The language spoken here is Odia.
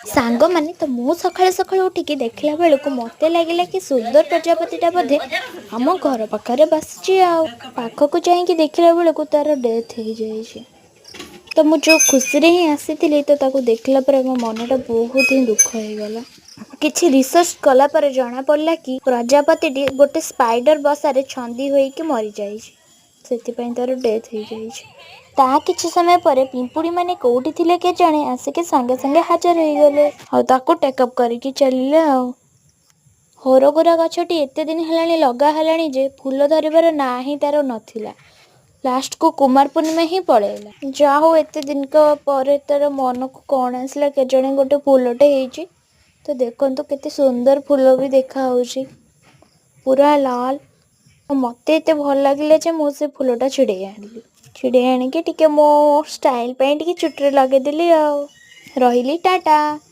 ସାଙ୍ଗମାନେ, ତ ମୁଁ ସକାଳୁ ସକାଳୁ ଉଠିକି ଦେଖିଲା ବେଳକୁ ମୋତେ ଲାଗିଲା କି ସୁନ୍ଦର ପ୍ରଜାପତିଟା ବୋଧେ ଆମ ଘର ପାଖରେ ବସିଛି। ଆଉ ପାଖକୁ ଯାଇକି ଦେଖିଲା ବେଳକୁ ତାର ଡେଥ୍ ହେଇଯାଇଛି। ତ ମୁଁ ଯେଉଁ ଖୁସିରେ ହିଁ ଆସିଥିଲି, ତ ତାକୁ ଦେଖିଲା ପରେ ମୋ ମନଟା ବହୁତ ହିଁ ଦୁଃଖ ହେଇଗଲା। କିଛି ରିସର୍ଚ୍ଚ କଲା ପରେ ଜଣାପଡ଼ିଲା କି ପ୍ରଜାପତିଟି ଗୋଟେ ସ୍ପାଇଡର ବସାରେ ଛନ୍ଦି ହୋଇକି ମରିଯାଇଛି, ସେଥିପାଇଁ ତାର ଡେଥ୍ ହେଇଯାଇଛି। ତା କିଛି ସମୟ ପରେ ପିମ୍ପୁଡ଼ିମାନେ କେଉଁଠି ଥିଲେ କେଜାଣି, ଆସିକି ସାଙ୍ଗେ ସାଙ୍ଗେ ହାଜର ହେଇଗଲେ ଆଉ ତାକୁ ଟେକଅପ୍ କରିକି ଚାଲିଲେ। ଆଉ ହରଗୌରା ଗଛଟି ଏତେ ଦିନ ହେଲାଣି ଲଗା ହେଲାଣି ଯେ ଫୁଲ ଧରିବାର ନାଁ ହିଁ ତାର ନଥିଲା। ଲାଷ୍ଟକୁ କୁମାର ପୂର୍ଣ୍ଣିମା ହିଁ ପଳେଇଲା। ଯାହା ହଉ, ଏତେ ଦିନକ ପରେ ତାର ମନକୁ କ'ଣ ଆସିଲା କେଜାଣି, ଗୋଟେ ଫୁଲଟେ ହେଇଛି। ତ ଦେଖନ୍ତୁ, କେତେ ସୁନ୍ଦର ଫୁଲ ବି ଦେଖାହେଉଛି, ପୁରା ଲାଲ। ମୋତେ ଏତେ ଭଲ ଲାଗିଲା ଯେ ମୁଁ ସେ ଫୁଲଟା ଛିଡ଼େଇ ଆଣିଲି। ଛିଡ଼େଇ ଆଣିକି ଟିକେ ମୋ ଷ୍ଟାଇଲ୍ ପାଇଁ ଟିକେ ଚୁଟିରେ ଲଗେଇଦେଲି। ଆଉ ରହିଲି, ଟାଟା।